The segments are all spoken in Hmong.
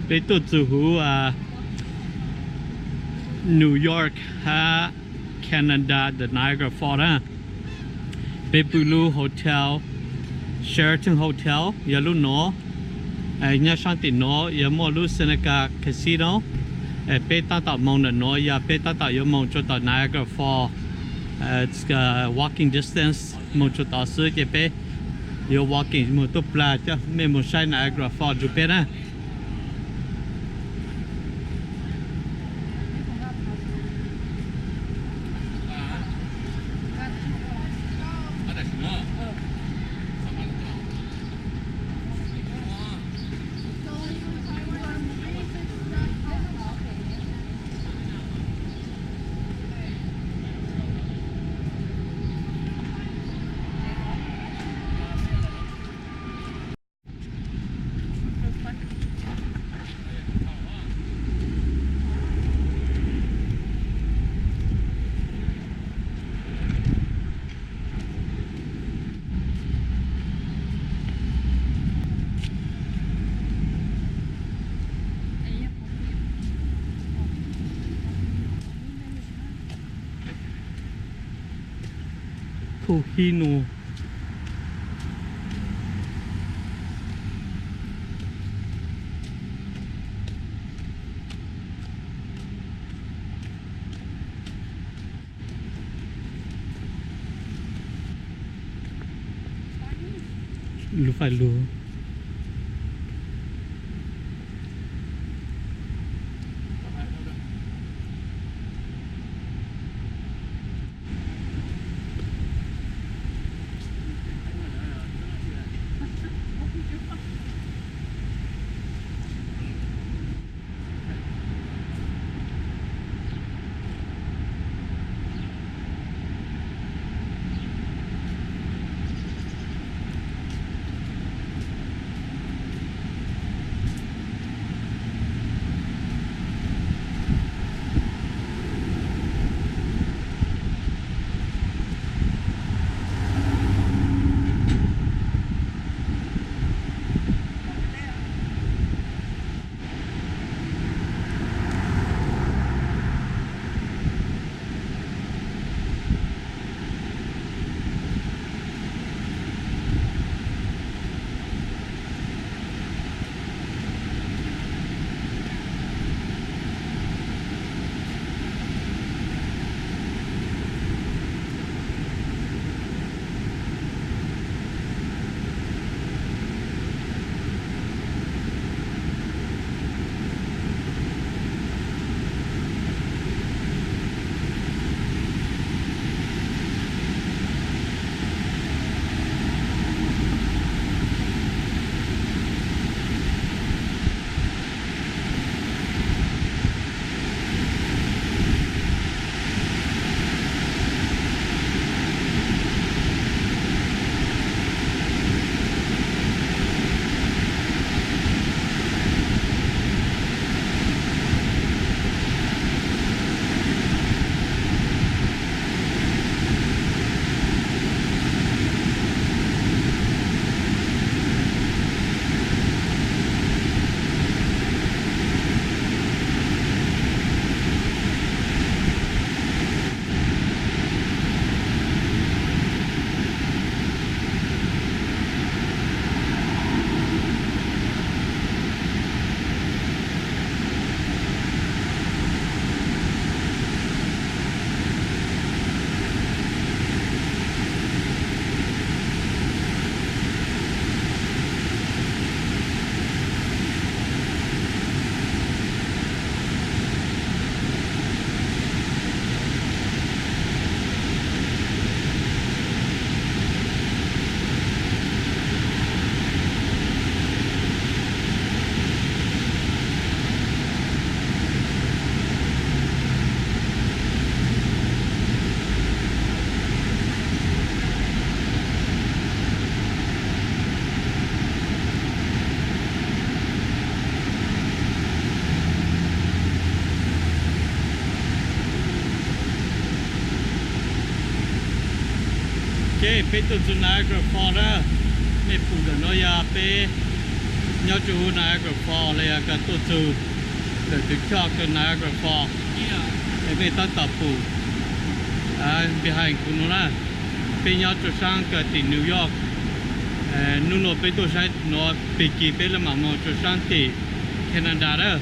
Peb tuaj txug huv New York hab Canada the Niagara Falls na. Peb pw lub hotel, Sheraton Hotel yog lub nuav. Nyob saab tim nuav yog muaj lub Seneca Casino. Peb tab tom moog ntawm nuav yog peb tab tom yuav moog tsuas tom Niagara Falls. Walking distance, moog tsuas tod xwb ces peb yuav walking moog tuaj plag coj mej moog saib Niagara Falls nrug peb na. Phuj Hib Nus. Lug fais lug. Ok, peb tuaj txug Niagara Falls na. Mej pum ntawm nuav yog peb Nyob rua huv Niagara Falls los yog kws tuaj txug ntawm tus choj kws Niagara Falls, es mej tab tom pum behind kuv nuav na. Peb nyob rua saab kws tim New York. Nub nua peb tuaj saib nuav, pig kig peb le maam moog rua saab tim Canada na.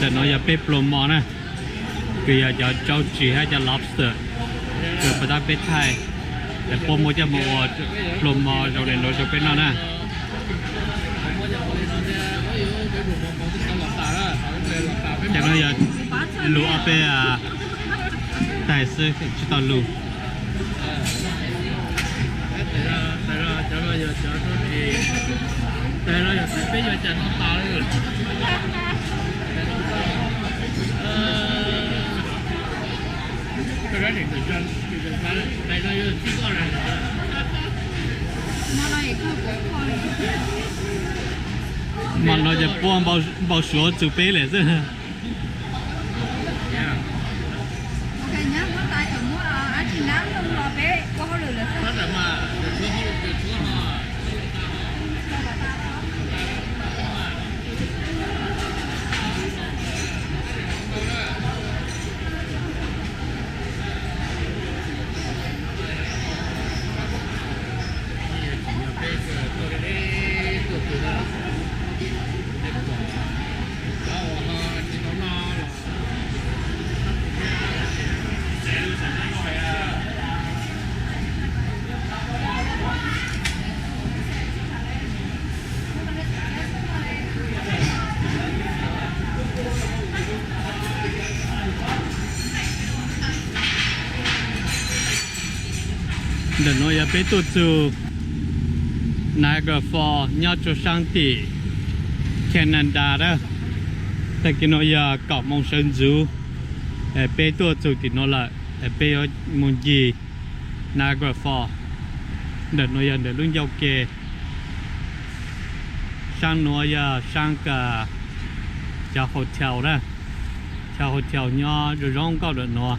Ntawm no yog peb pluas mos na, kws yog cov tsau tsis hab cov lobster kws puag ta peb thaij, puab muab coj moog ua pluas mos zoo le nuav rua peb noj na. Cov no yog lug ob peb taig xwb tsis tau lug. Mas no ces puab npau suav txug peb lawm xwb. Ntawm nuav yog peb tuaj txug Niagara Falls nyob rua saab tim Canada na. Tag kis no yog kaum moos sawv ntxuv, peb tuaj txug tim nuav lawm, peb yuav moog ncig Niagara Falls. Ntawm nuav yog ntawm lub ncauj ke. Saab nuav yog saab kws cov hotel na, cov hotel nyob zoo zoo nkauj ntawm nuav.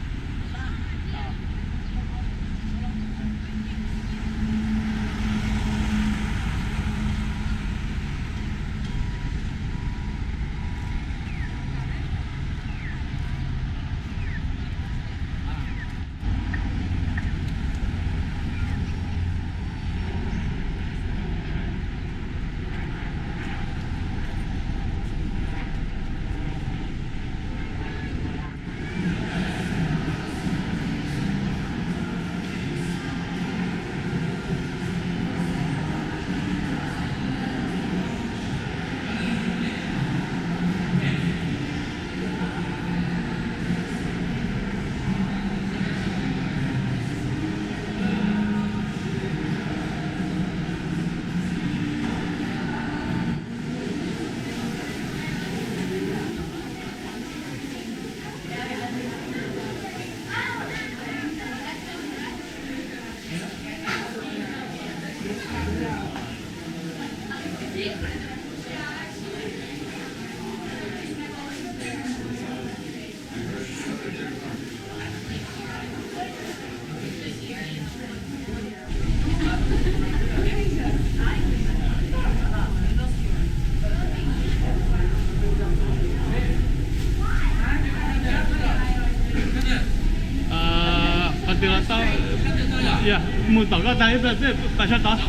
Qhov twg los tau, mus tom koj tag ib pliag peb pais sab tod.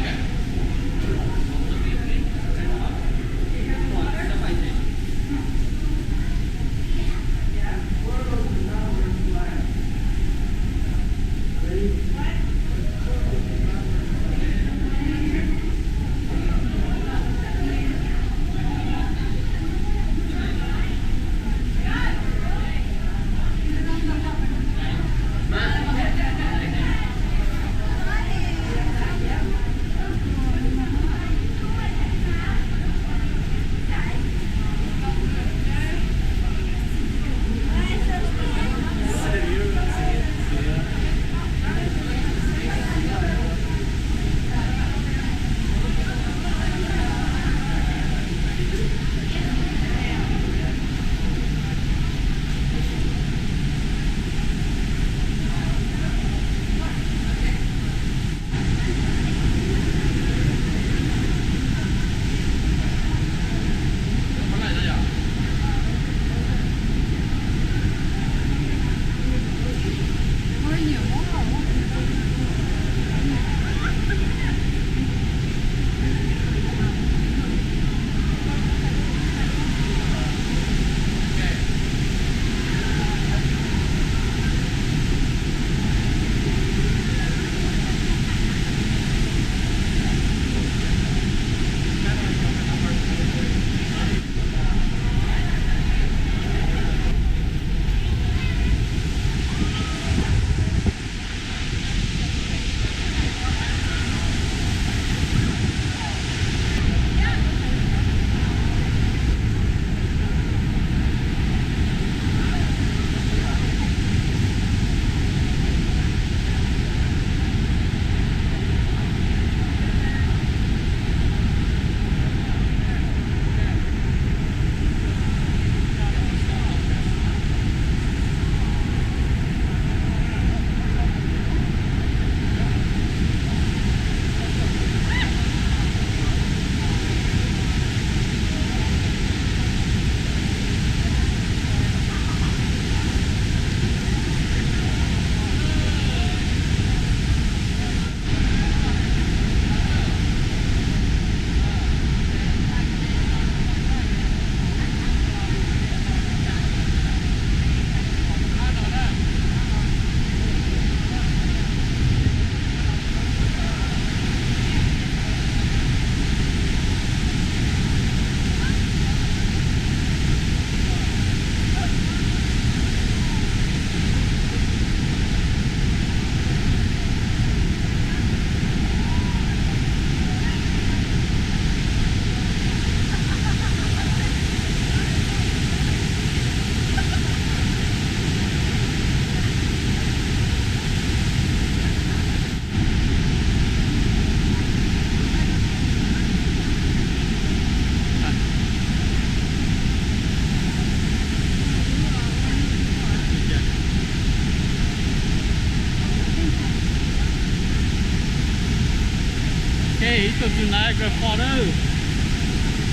Tuaj txug Niagara Falls lawm.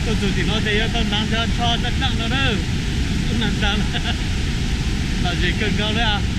Tuaj txug tim no ces yuav tau hnav cov tsho daj daj no lawm. Tub hnav ntag, lom zem kawg nkaus li.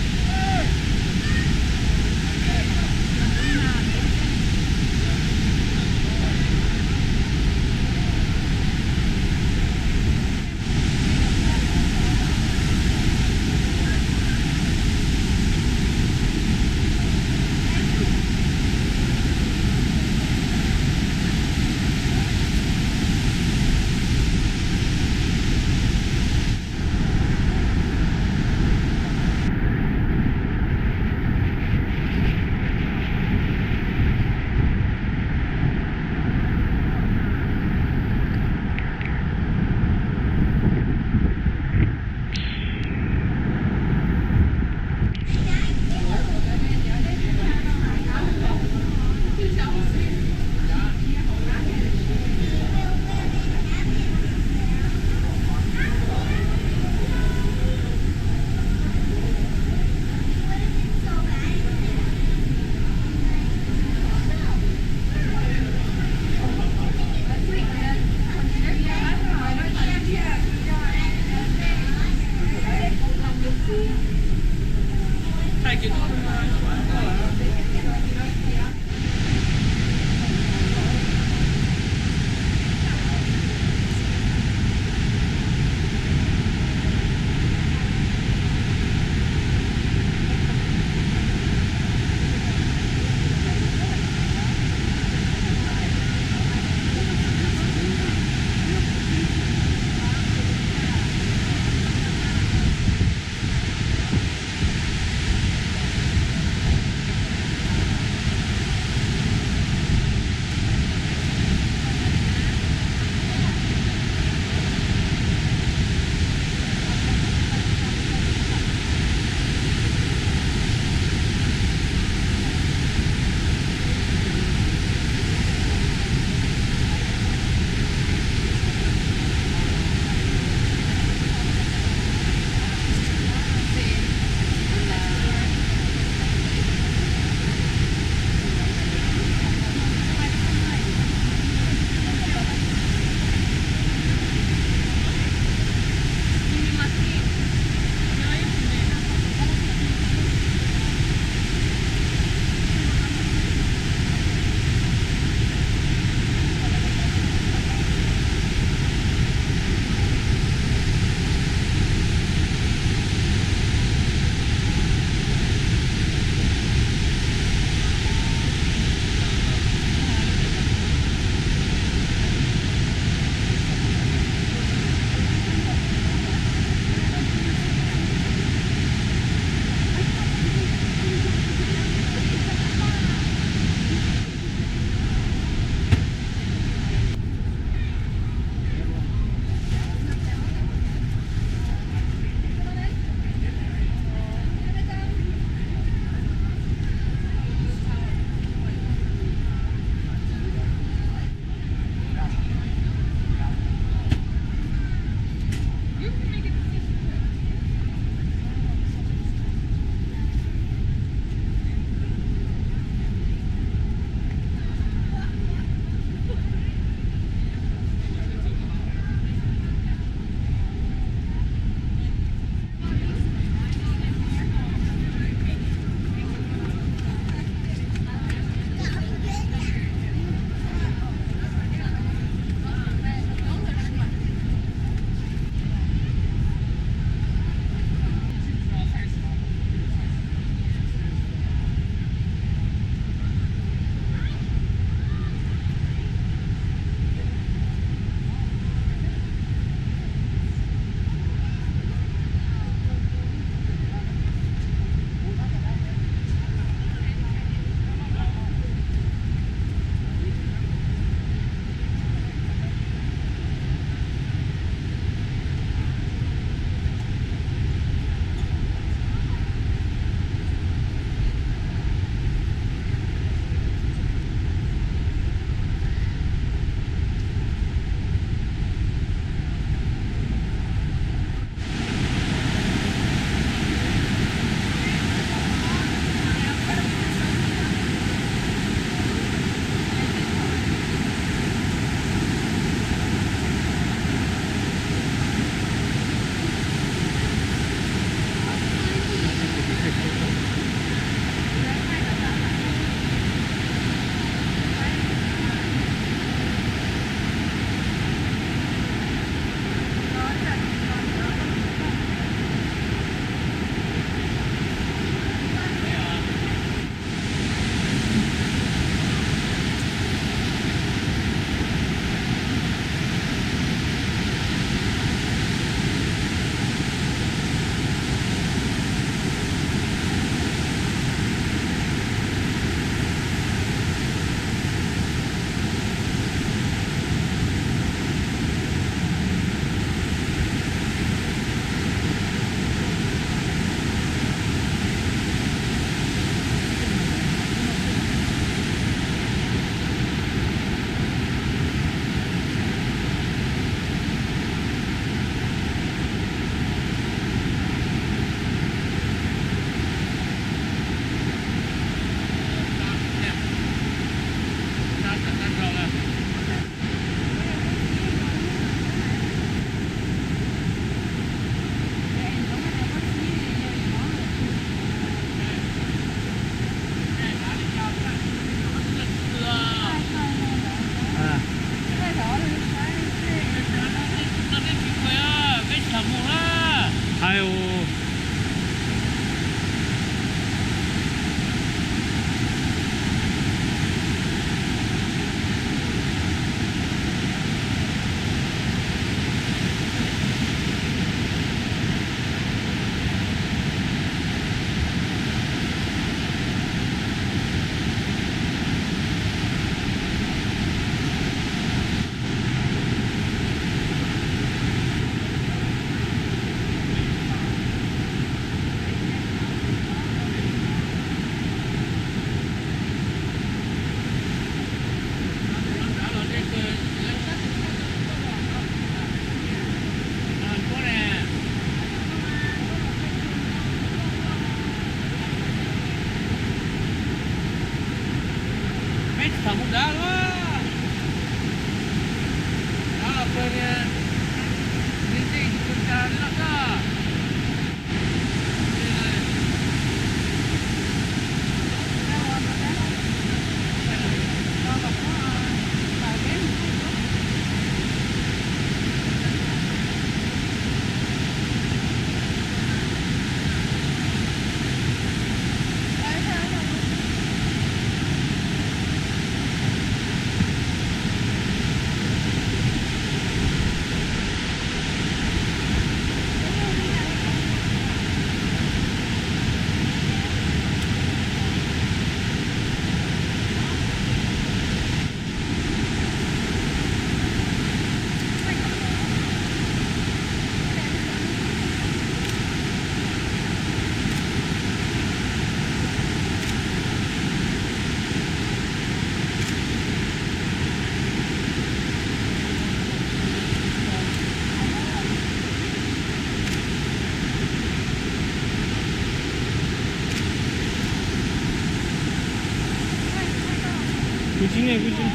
Kuv tsis ne, kuv tsis ne.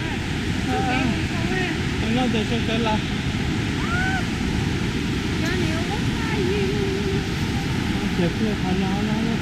Noj tes sawv sawv los. Ces pw qhov no no.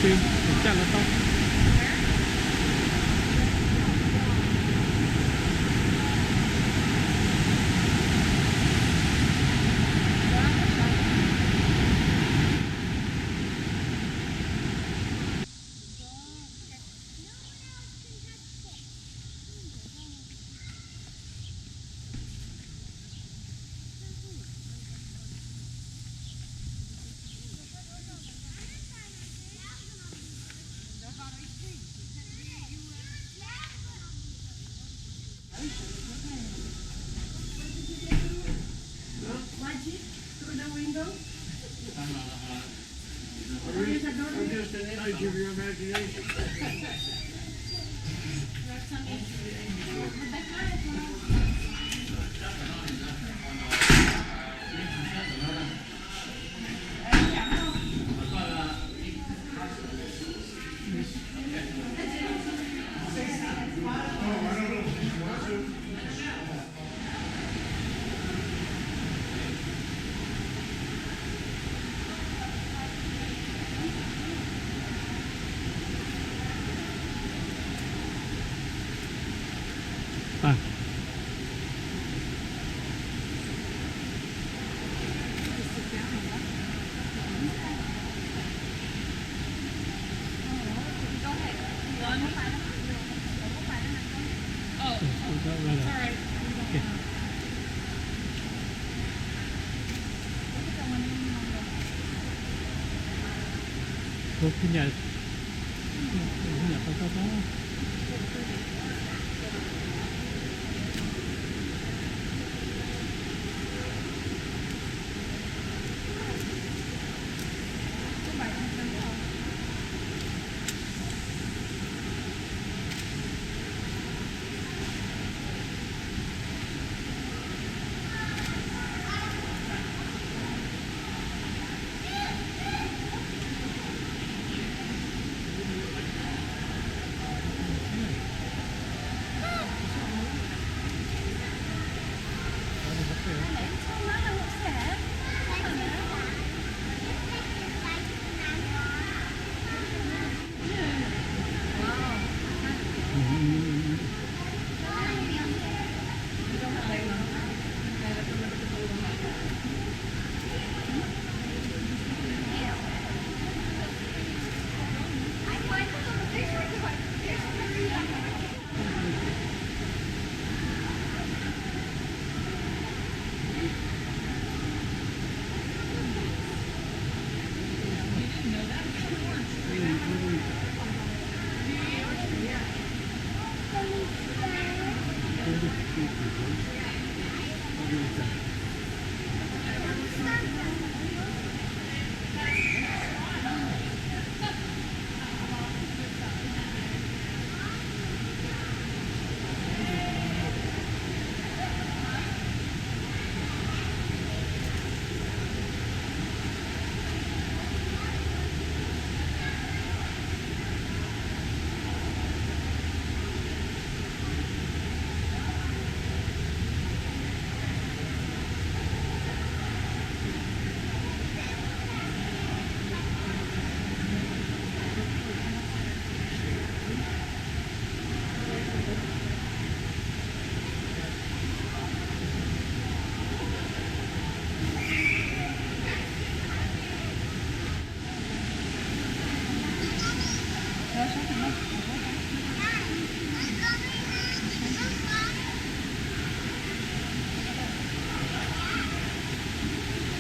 Koj ib thaum twg thaum caj los tau. Magic through the window. Or is it just an image of your imagination?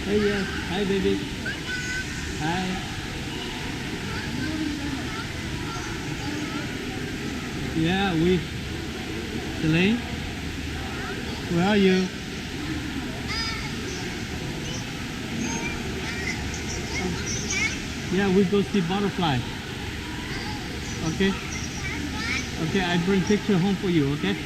Hey, yeah. Hi, baby. Hi. Yeah, we. Celine, where are you? Yeah, we go see butterfly. Okay. Okay, I bring picture home for you, okay?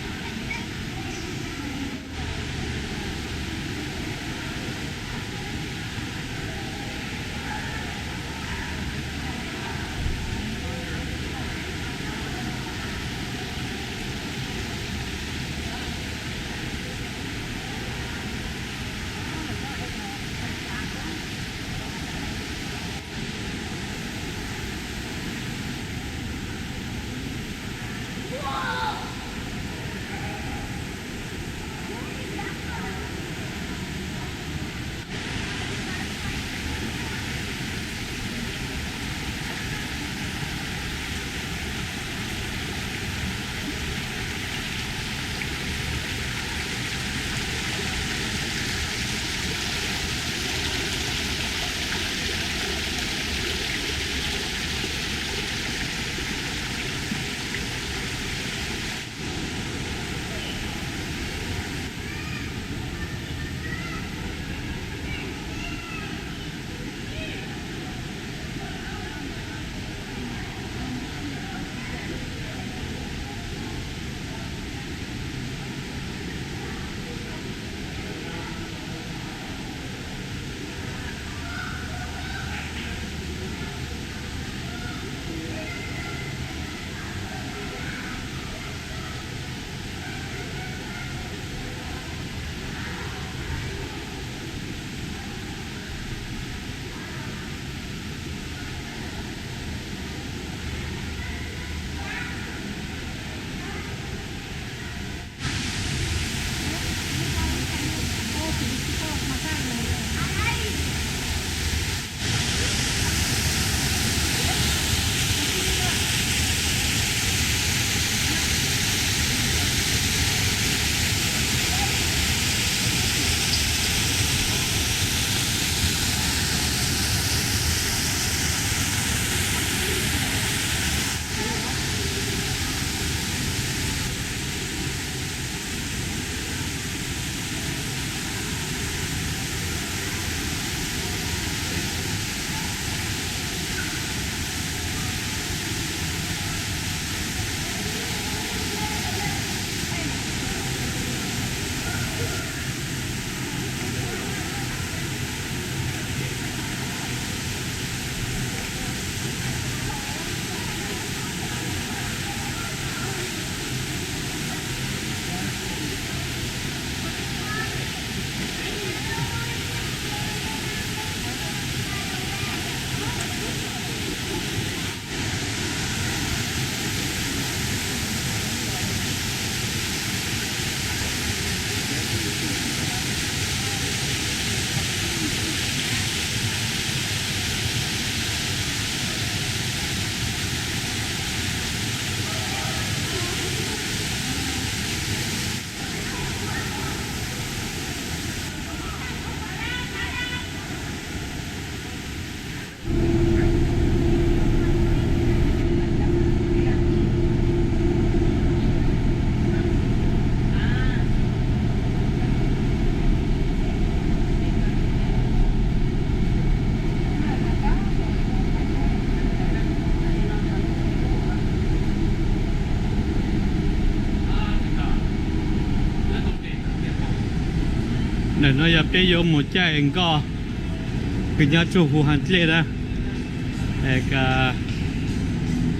Ntawm no yog peb yuav mus caij nkoj kws nyob tsuj huv ha dlej na.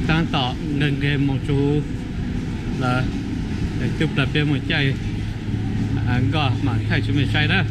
Taab tom nqeg nqeg moog tsuj huv lawm, tub plag peb mus caij nkoj mam thaij tsua mej saib na.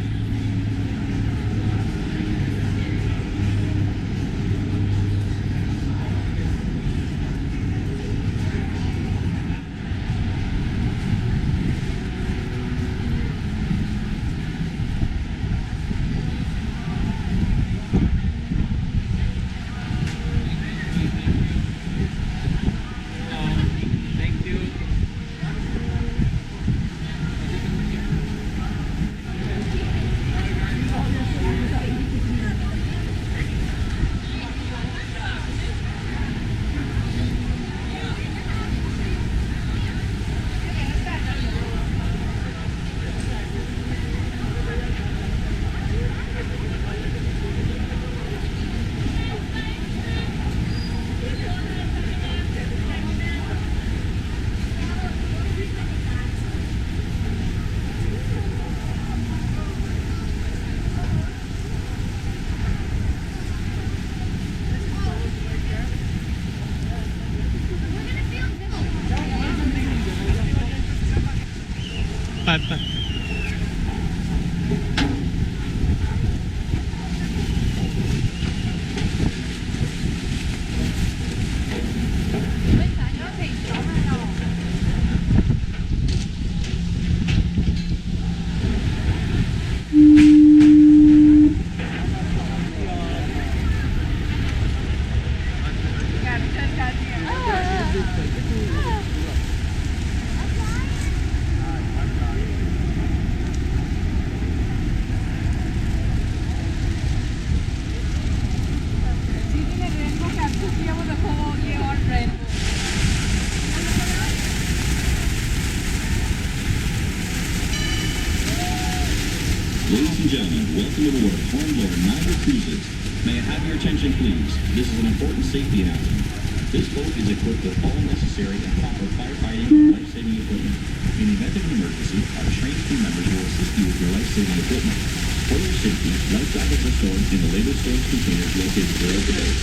Ladies and gentlemen, welcome aboard Hornblower Niagara Cruises. May I have your attention, please? This is an important safety announcement. This boat is equipped with all necessary and proper firefighting and life-saving equipment. In the event of an emergency, our trained team members will assist you with your life-saving equipment. For your safety, life jackets are stored in the labeled storage containers located throughout the boat.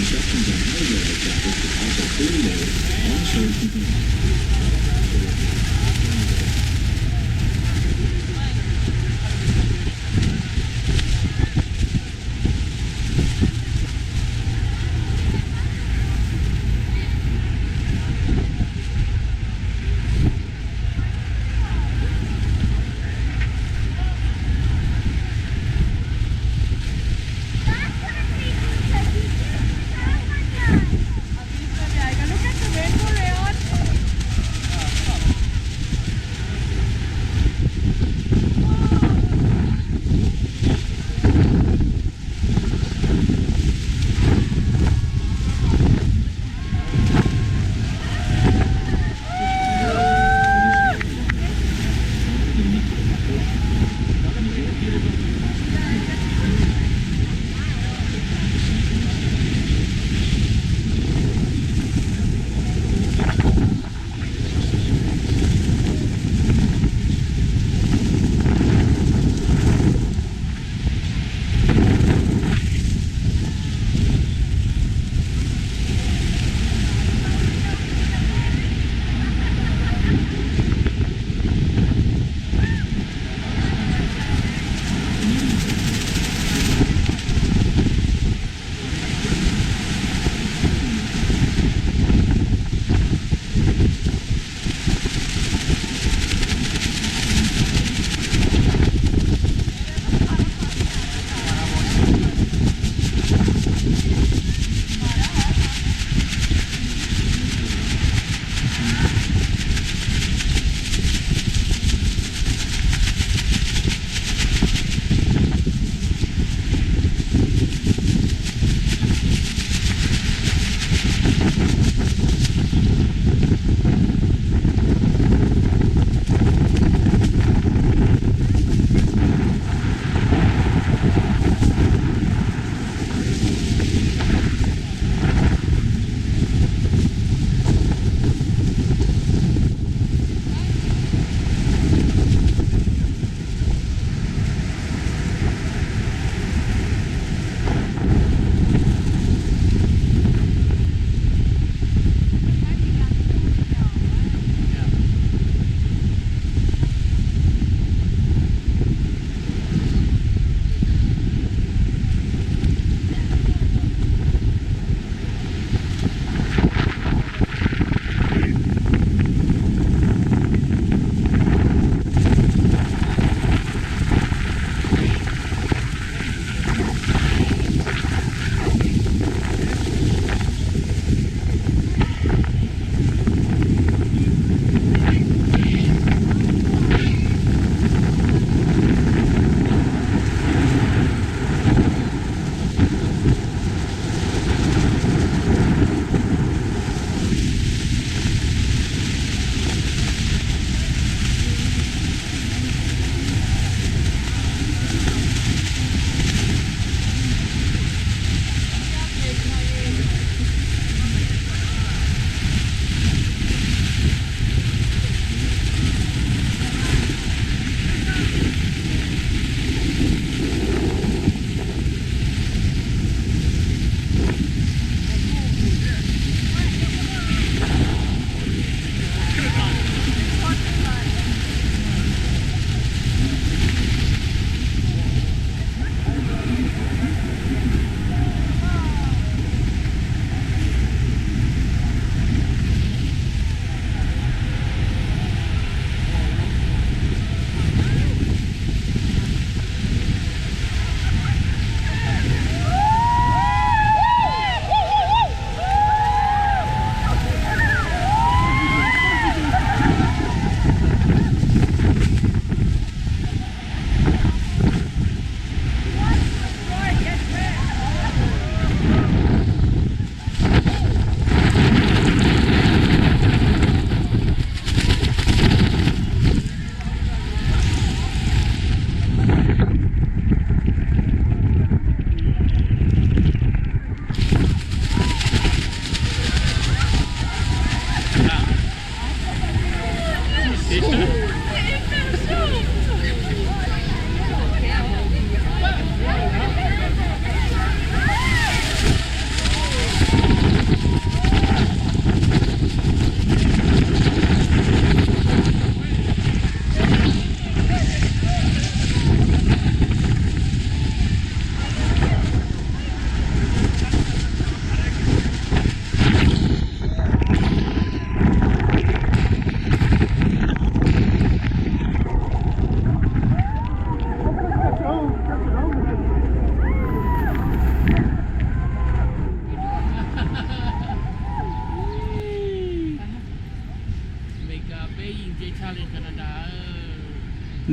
Instructions on how to wear life jackets is also clearly labeled on the storage container.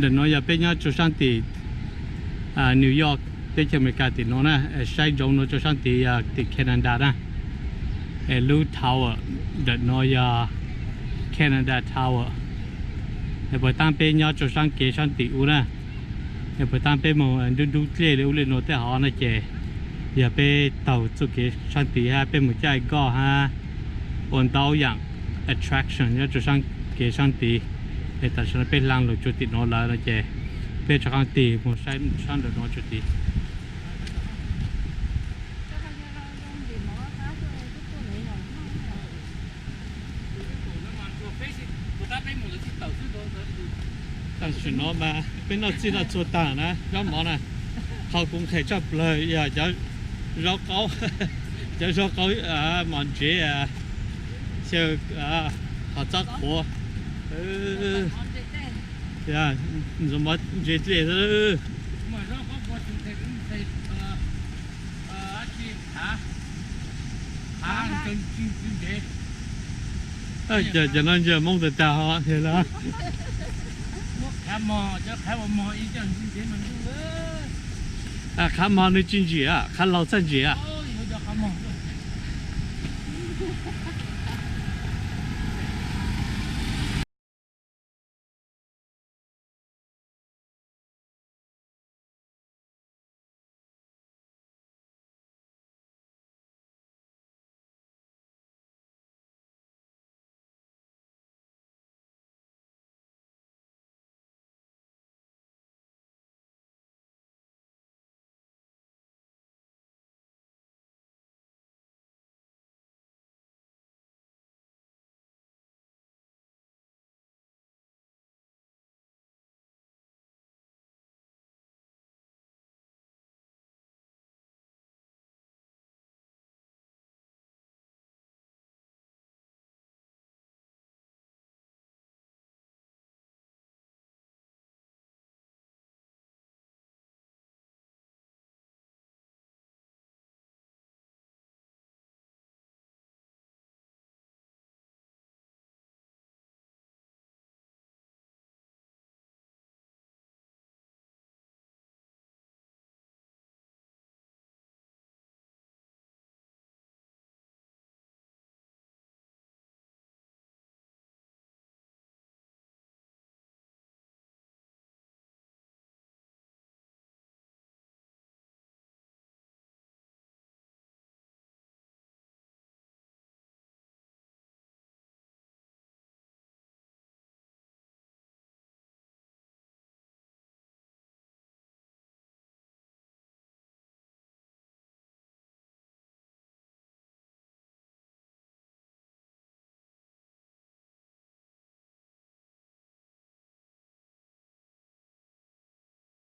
Ntawm no yog peb nyob rau sab tim New York, teb chaws Amelikas tim no na, es saib ntsoov no rau sab tid yog tim Canada na. Es lub tower ntawm no yog Canada Tower. Es puas tab peb nyob rau sab kev sab tim ub na, es puas tab peb mus nrub nrub dlej li ub li no tej hov no ces yog peb taug txoj kev sab tid hab peb mus caij nkoj hab ua ntau yaam attraction nyob rau sab kev sab tid. Es tam sim no peb hla lug rau tim no lawm no ces peb rov qab tig mus saib sab ntawm no rau tid. Tam sim no mas peb noj txij noj txhua taag na, zaub mov na. Qhov kuv nqhis tshaj plawg yog cov zaub qaub, cov zaub qaub mos ntsev, xyaw, qhov txob qhuav, ntxuav mov ntsev dlej xwb. Cov no ntsia Moob tag tag hov tiag lawm. Qhav mos nws tsis ntsim, qhav laug txhaj ntsim.